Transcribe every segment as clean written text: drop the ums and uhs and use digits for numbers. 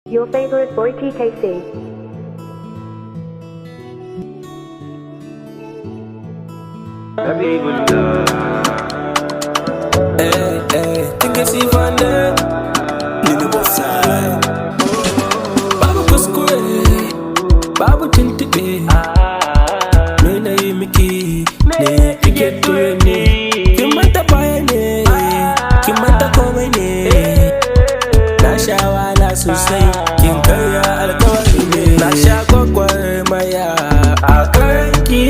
Your favorite boy TKC. Hey, hey, TKC Fande, Ni boss. Babu kuskure, babu tuntuɓe, me na yi miki ne kike ture ni. Kin manta baya ne, kin manta komai ne. Na sha wahala sosai, kin karya alkawari ne. Na sha gwagwarmaya a kanki,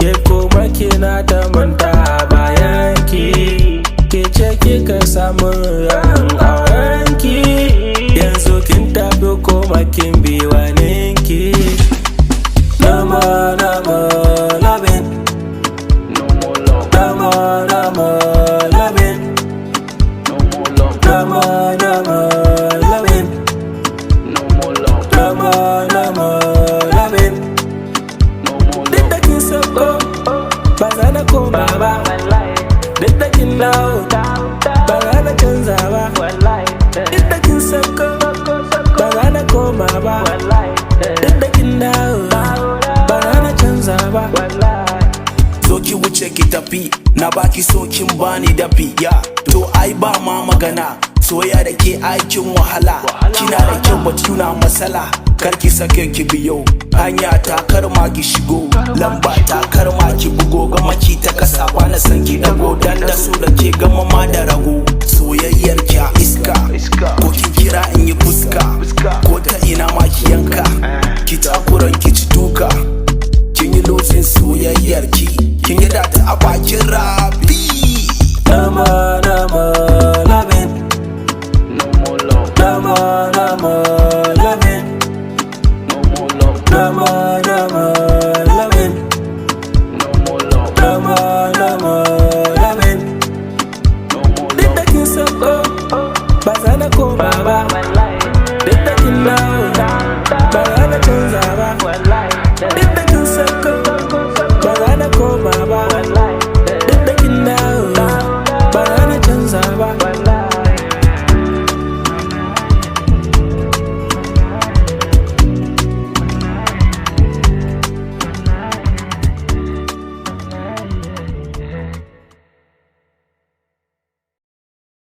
ke kuma kina ta manta bayan ki. Ke ce kika samu ran aurenki, yanzu kin tafi koma kin bi waninki. No more, no more loving. No more love, No more, no more loving. no more love, No more, no more loving. no more love, No more, no more loving. no more Duk love. da kin sauko, ba za na koma ba. Duk da kin dawo, ba za na canza ba. Duk da kin sauko, ba za na koma ba. Duk da kin dawo, ba za na canza ba. Zo ki wuce ki tafi, na baki so kin bani dafi ya. To ai ba ma magana, soyayya da ke aikin wahala. Kina da kyau but kina masala. Kar ki sake ki biyo, hanya ta kar ma ki shigo. Lamba ta kar ma ki bugo, gama ki ta kasa ba na san ki dago. Dan da su da ke gama ma da rago. Soyayyar ki a iska, ko kin kira in yi fuska.